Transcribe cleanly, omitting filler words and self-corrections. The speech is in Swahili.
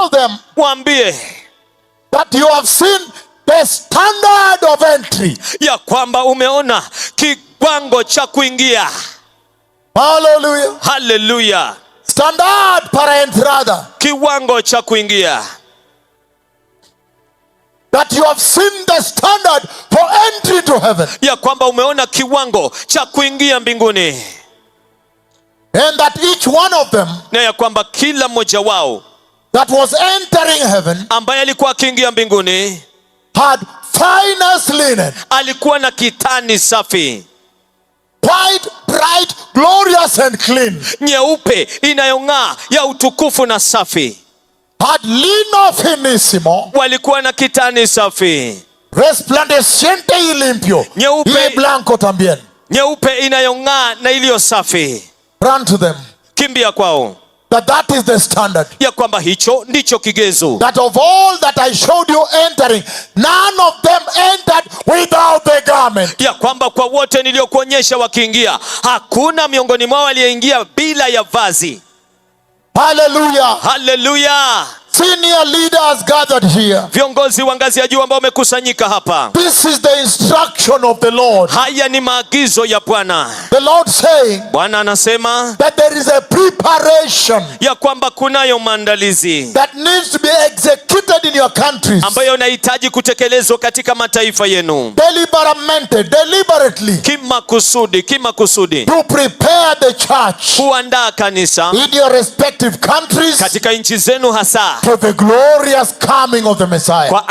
Tell them Waambie that you have seen the standard of entry. Ya kwamba umeona kiwango cha kuingia. Hallelujah. Haleluya! Standard para entrada. Kiwango cha kuingia. That you have seen the standard for entry to heaven. Ya kwamba umeona kiwango cha kuingia mbinguni. And that each one of them Na ya kwamba kila mmoja wao that was entering heaven ambaye alikuwa akiingia mbinguni had finest linen, alikuwa na kitani safi, white, bright, glorious, and clean. Nyeupe inayong'aa ya utukufu na safi. Had lino finísimo, Walikuwa na kitani safi, resplandeciente y limpio, Nyeupe. Y blanco también. Nyeupe inayong'aa na iliyo safi. Run to them. Kimbia kwao. That is the standard. Ya kwamba hicho ndicho kigezo. That of all that I showed you entering, none of them entered without the garment. Ya kwamba kwa wote niliyokuonyesha wakiingia, hakuna miongoni mwao aliyeingia bila ya vazi. Hallelujah. Haleluya! Senior leaders gathered here. Viongozi wa ngazi ya juu ambao wamekusanyika hapa, This is the instruction of the Lord. Haya ni maagizo ya Bwana. The Lord saying Bwana anasema that there is a preparation ya kwamba kunayo maandalizi that needs to be executed in your countries. Ambayo inahitaji kutekelezwa katika mataifa yenu. Deliberately, deliberately Kimakusudi, kimakusudi, to prepare the church kuandaa kanisa in your respective countries katika nchi zenu hasa for the glorious coming of the Messiah. Kwa